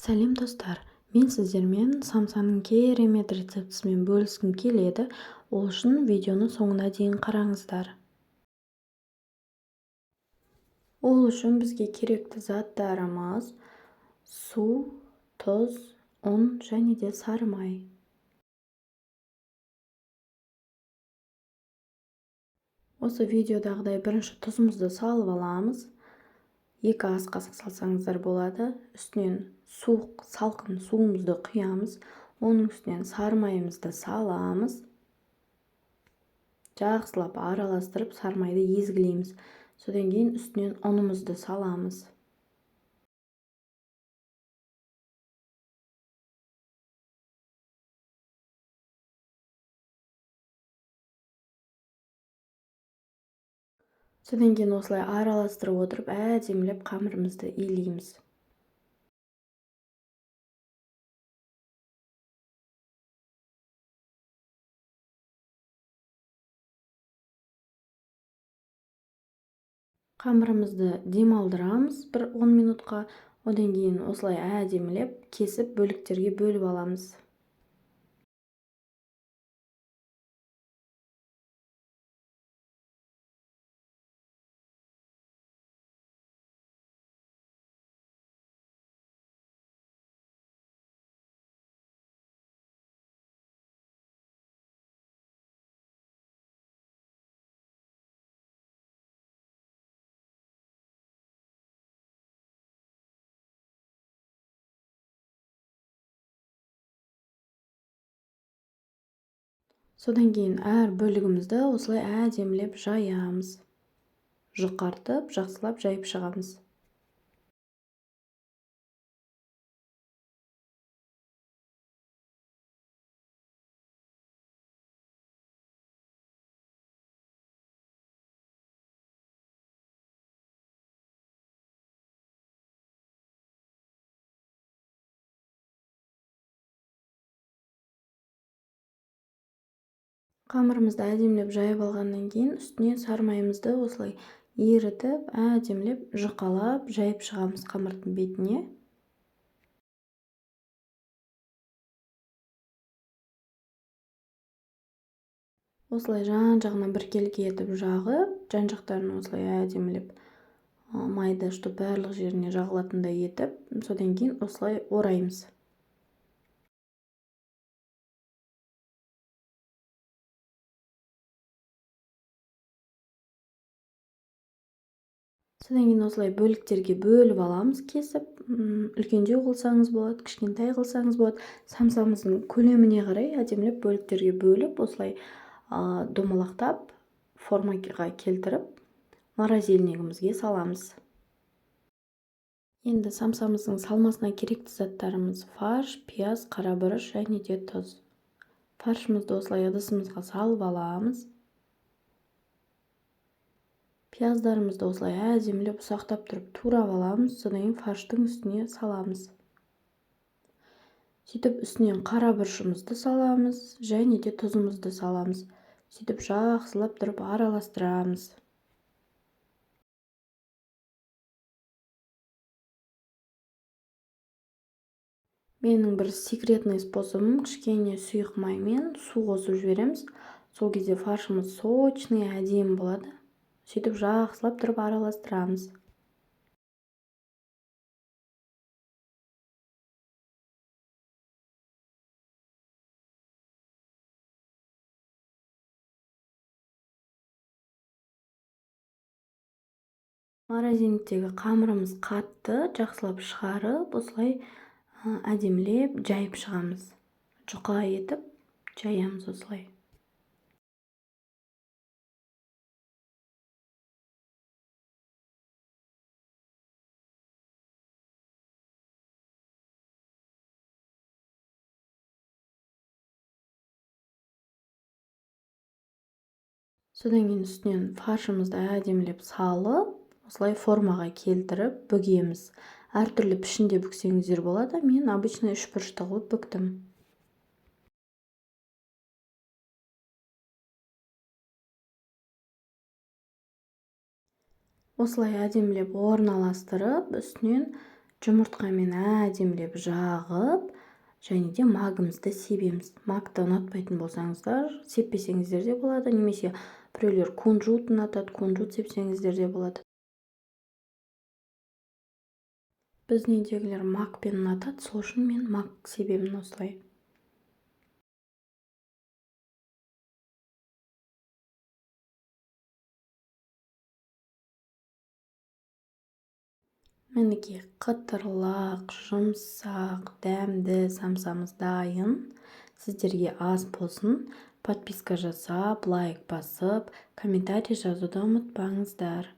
Сәлем, достар! Мен сіздермен самсаның керемет рецептісімен бөліскім келеді. Ол үшін видеоны соңына дейін қараңыздар. Ол үшін бізге керекті заттарымыз: су, тұз, ұн және де сары май. Осы видеодағыдай бірінші тұзымызды салып аламыз. 2 ас қасық салсаңыздар болады. Үстінен суық, салқын суымызды құямыз. Оның үстінен сары майымызды саламыз. Жақсылап араластырып, сары майды езгілейміз. Содан кейін үстінен ұнымызды саламыз. Содан кейін осылай араластырып отырып, әдемілеп қамырымызды илейміз. Қамырымызды демалдырамыз бір 10 минутқа. Одан кейін осылай әдемілеп кесіп, бөліктерге бөліп аламыз. Содан кейін әр бөлігімізді осылай әдемілеп жаямыз. Жұқартып, жақсылап жайып шығамыз. Қамырымызды әдемілеп жайып алғаннан кейін үстіне сары майымызды осылай ерітіп, әдемілеп жұқалап жайып шығамыз қамырдың бетіне. Осылай жан-жағына біркелкі етіп жағып, жан-жақтарын осылай әдемілеп майды, чтоб барлық жеріне жағылатындай етіп, содан кейін осылай ораймыз. Содан кейін осылай бөліктерге бөліп аламыз кесіп. Үлкендеу қылсаңыз болады, кішкентай қылсаңыз болады. Самсамыздың көлеміне қарай әдемілеп бөліктерге бөліп, осылай домалақтап, формаға келтіріп, морозильнигімізге саламыз. Енді самсамыздың салмасына керекті заттарымыз: фарш, пияз, қара бұрыш және де тұз. Фаршымызды осылай ыдысымызға салып аламыз. Пияздарымызды осылай әдемілеп ұсақтап тұрып турап аламыз. Содан кейін фарштың үстіне саламыз. Сөйтіп үстінен қара бұрышымызды саламыз және де тұзымызды саламыз. Сөйтіп жақсылап тұрып араластырамыз. Менің бір секретный способым: кішкене сұйық маймен су қосып жібереміз. Сол кезде фаршымыз сочный, әдемі болады. Сөйтіп жақсылап тұрып араластырамыз. Морозильниктегі қамырымыз қатты, жақсылап шығарып, осылай әдемілеп жайып шығамыз. Жұқа етіп жаямыз осылай. Содан кейін үстінен фаршымызды әдемілеп салып, осылай формаға келтіріп бүгеміз. Әртүрлі пішінде бүксеңіздер болады. Мен обычный үшбұрышты қылып бүктім. Осылай әдемілеп орналастырып, үстінен Жұмыртқамен әдемілеп жағып, және де магымызды себеміз. Макты ұнатпайтын болсаңыздар, сеппесеңіздер де болады, немесе біреулер кунжут ұнатады, кунжут сепсеңіздер де болады. Біздің үйдегілер макпен ұнатады, сол үшін мен мак себемін осылай. Мінекей, қытырлақ, жұмсақ, дәмді самсамыз дайын. Сіздерге ас болсын. Подписка жасап, лайк басып, комментарий жазуды ұмытпаңыздар.